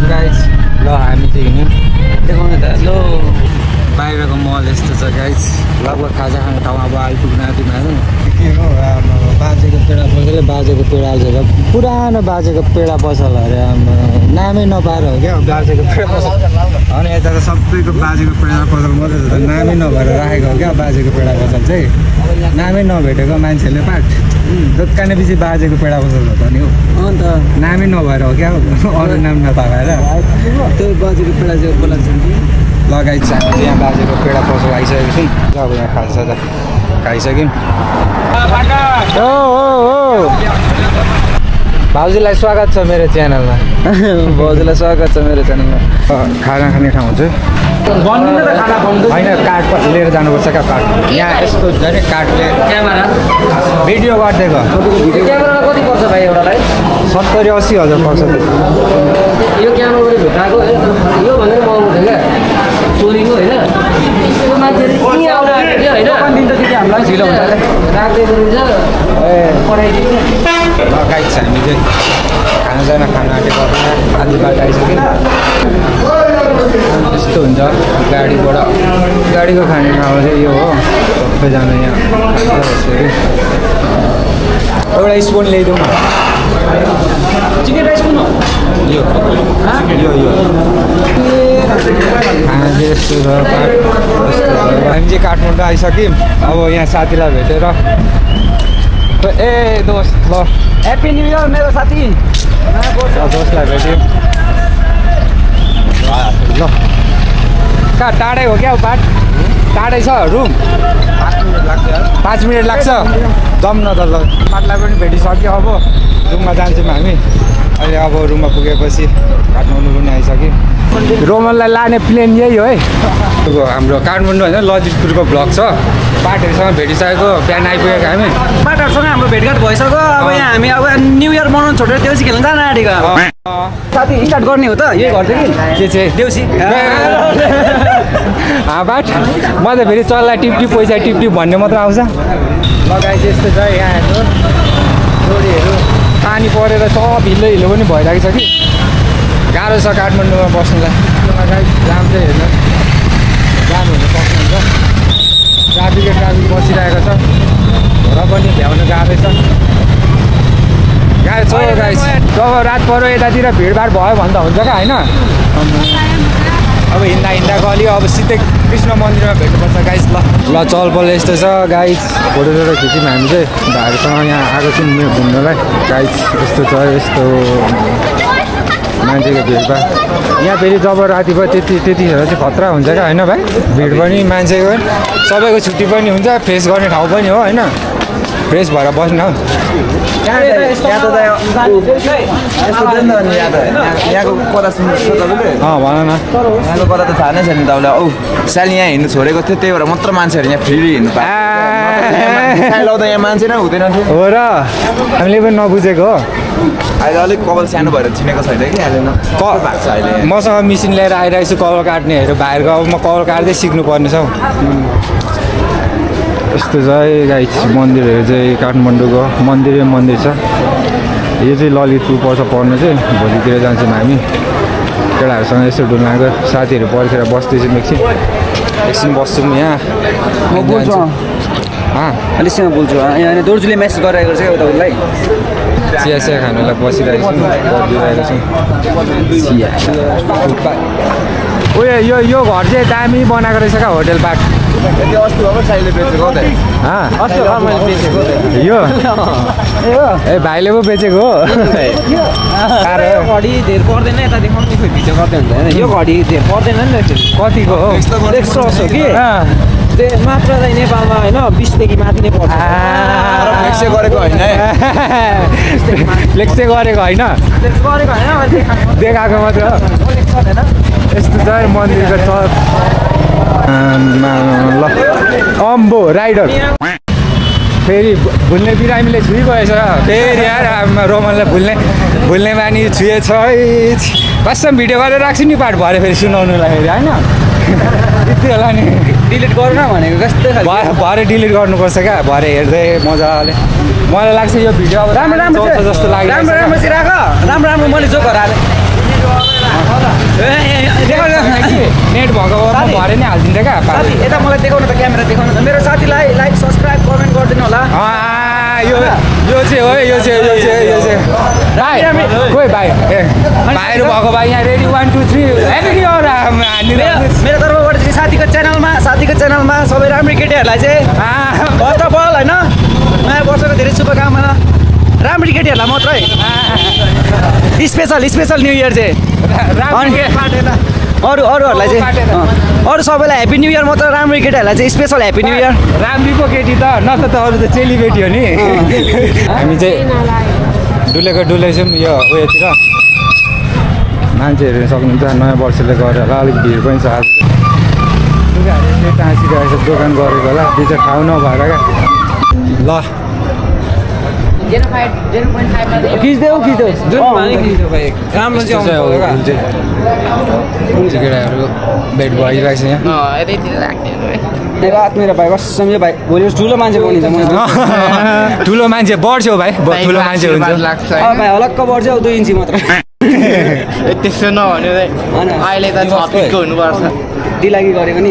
guys ल हामी चाहिँ हिँड्यौँ देखाउनु त ल बाहिरको मल यस्तो छ गाइस लगभग खाजा खाने ठाउँ अब आइपुग्न आँटेको हामी के हो बाजेको पेडा पसलले बाजेको पेडा आउँछ पुरानो बाजेको पेडा पसल अरे नामै नपाएर हो क्या बाजेको पेडा पसल अनि यता त सबैको बाजेको पेडा पसल मात्रै छ नामै नभएर राखेको हो क्या बाजेको पेडा पसल चाहिँ नामै नभेटेको मान्छेले पाठ दोकाने पछि बाजेको पेडा पसल हो त नि हो अन्त नामै नभएर हो क्या अरू नाम नपाएर त्यो बाजेको पेडा चाहिँ बोलाउँछ लगाइ चाहिँ यहाँ बाजेको पेडा पसल आइसकेको छौँ अब यहाँ खाजा खाइसक्यौँ भाउजूलाई स्वागत छ मेरो च्यानलमा भाउजूलाई स्वागत छ मेरो च्यानलमा खाना खाने ठाउँ चाहिँ होइन कार्ड लिएर जानुपर्छ क्या कार्ड यहाँ यस्तो हुन्छ नि कार्डले क्यामेरा भिडियो गरिदिएको क्यामेरामा कति पर्छ भाइ एउटालाई 70-80 हजार पर्छ यो क्यामेरा भेटाएको यो भनेर महँगो थियो क्या चोरीको होइन त्यो मान्छेले के आउनु आँटेको थियो होइन दिन्छ त्यति हामीलाई छिटो हुन्छ राख्दै दिन्छ पठाइदिन्छ गाइड छ हामी चाहिँ खानाजाना खान आँटेको आधी बाटो आइसक्यो यस्तो हुन्छ गाडीको खाने ठाउँ चाहिँ यो हो सबैजना यहाँ एउटा स्पुन ल्याइदिउँ न चिकन राइस स्पुन हो यो खाना चाहिँ यस्तो छ हामी चाहिँ काठमाडौँ आइसक्यौँ अब यहाँ साथीलाई भेटेर ए दोस्त ल ह्याप्पी न्यू इयर मेरो साथी दोस्तलाई भेट्यौँ ल कहाँ टाढै हो क्या बाट टाढै छ रुम 5 मिनट लाग्छ जाउँ न त ल पाटलाई पनि भेटिसक्यो अब रुममा जान्छौँ हामी अहिले अब रुममा पुगेपछि काठमाडौँ पनि आइसक्यो रोमनलाई लाने प्लेन यही हो है हाम्रो काठमाडौँ होइन लजितपुरको ब्लक छ पार्टहरूसँग भेटिसकेको बिहान आइपुगेको हामी पार्टहरूसँग हाम्रो भेटघाट भइसक्यो अब यहाँ हामी अब न्यु इयर मनाउनु छोडेर देउसी खेल्न जान आँटेको साथी स्टार्ट गर्ने हो त यही घर चाहिँ के चाहिँ देउसी बाट म त फेरि चल्ला टिप पैसा टिप भन्ने मात्र आउँछ लगाइ चाहिँ यस्तो छ यहाँ हेर्नु छोरीहरू पानी परेर सब हिलो पनि भइरहेको छ कि गाह्रो छ काठमाडौँमा बस्नुलाई लगाइ जाम चाहिँ हेर्नु जानु हुन सक्नुहुन्छ ट्राफिक बसिरहेको छ र पनि भ्याउनु गाह्रै छ गाह्रो छ गाइस जब रात पऱ्यो यतातिर भिडभाड भयो भन्दा हुन्छ क्या होइन अब हिँड्दा गल्यो अब सिधै कृष्ण मन्दिरमा भेट्नुपर्छ गाइस ल चलपल यस्तो छ गाइस फोटोसोटो खिच्यौँ हामी चाहिँ भाइहरूसँग यहाँ आएको छौँ घुम्नलाई गाइस यस्तो छ यस्तो मान्छेको भिडभाड यहाँ फेरि जब राति भयो त्यतिखेर चाहिँ खतरा हुन्छ क्या होइन भाइ भिड पनि मान्छेको सबैको छुट्टी पनि हुन्छ फ्रेस गर्ने ठाउँ पनि हो होइन फ्रेस भएर बस्नु हौ यहाँको कता सुन्नुहोस् तपाईँले भन न यहाँको कता त थाहा नै छ नि तपाईँलाई औ साल यहाँ हिँड्नु छोडेको थियो त्यही भएर मात्र मान्छेहरू यहाँ फ्री हिँड्नु पायो लाउँदा यहाँ मान्छे नै हुँदैन थियो हो र हामीले पनि नबुझेको हो अहिले अलिक कपाल सानो भएर चिनेको छैन कि अहिले मसँग मिसिन लिएर आइरहेको छु कपाल काट्नेहरू भाइहरूको अब म कपाल काट्दै सिक्नुपर्ने छ हौ यस्तो छ है गाइस मन्दिरहरू चाहिँ काठमाडौँको मन्दिर छ यो चाहिँ ललितपुर पर्छ पर्नु चाहिँ भोलितिर जान्छौँ हामी केटाहरूसँग यसो डुल्नाको साथीहरू पर्खेर बस्दैछौँ एकछिन बस्छौँ यहाँ म बोल्छु अलिकसँग बोल्छु यहाँ दोर्जुले मेसेज गरिरहेको छ क्या तपाईँलाई चिया खानुलाई बसिरहेको छौँ यो घर चाहिँ दामी बनाएको रहेछ क्या होटेल बाट अस्ति भर्खर साइले बेचेको हो त मैले बेचेको यो ए भाइले पो बेचेको हो घडी धेर पर्दैन यता देखाउनु खोइ भिडियो गर्दै हुन्छ होइन यो घडी धेर पर्दैन नि त कतिको हो 100 हो कि मात्र चाहिँ नेपालमा होइन 20 देखि माथि नै पर्छ फ्लेक्स गरेको होइन फ्लेक्स गरेको होइन देखाएको मात्र यस्तो छ मन्दिरको ल अम्बो राइडर फेरि भुल्ने बिरामीले छुइगएछ फेरि यार रोमनलाई भुल्ने बानी छुएछ कसम भिडियो गरेर राख्छु नि पार्ट भरे फेरि सुनाउनुलाई फेरि होइन यति होला नि डिलिट गर्नु न भनेको कस्तै भरे डिलिट गर्नुपर्छ क्या भरे हेर्दै मजाले मलाई लाग्छ यो भिडियो अब राम्रो जस्तो लाग्यो राम्रो चाहिँ राख राम्रो मैले जो घर हालेँ नि हालिदिन्छ क्या साथी यता मलाई देखाउन त क्यामेरा देखाउन त मेरो साथीलाई लाइक सब्सक्राइब कमेन्ट गरिदिनु होला यो चाहिँ हो यो चाहिँ भाइ खोइ भाइ ए भाइहरू भएको भाइ यहाँ रेडी 1 2 3 ह्यापी न्यू इयर मेरो तर्फबाट चाहिँ साथीको च्यानलमा सबै राम्री केटीहरूलाई चाहिँ फर्स्ट अफ अल होइन नयाँ वर्षको धेरै शुभकामना राम्री केटीहरूलाई मात्रै स्पेसल न्यू इयर चाहिँ अरूहरूलाई चाहिँ अरू सबैलाई ह्याप्पी न्यू इयर मात्र राम्री केटीहरूलाई चाहिँ स्पेसल ह्याप्पी न्यू इयर राम्रीको केटी त नत्र त अरू त चेलीबेटी हो नि हामी चाहिँ डुलेछौँ यो उयोतिर मान्छेहरू सक्नुहुन्छ नयाँ वर्षले गरेर होला अलिक भिड पनि छ आज लुगाहरू यसले टाँसिरहेको छ दोकान गरेको होला त्यो चाहिँ ठाउँ नभएर क्या ल खिच्देऊ राम्रो केटाहरू भेट भइरहेको छ यहाँ मेरो भाइ कसम यो भाइ भोलि ठुलो मान्छे बनिन्छ ठुलो मान्छे बढ्छ भाइ ठुलो मान्छे हुन्छ भाइ हलक्क बढ्छ 2 इन्ची मात्र त्यस्तो नभन्यो अहिले त 6 फिटको हुनुपर्छ दिलागी गरेको नि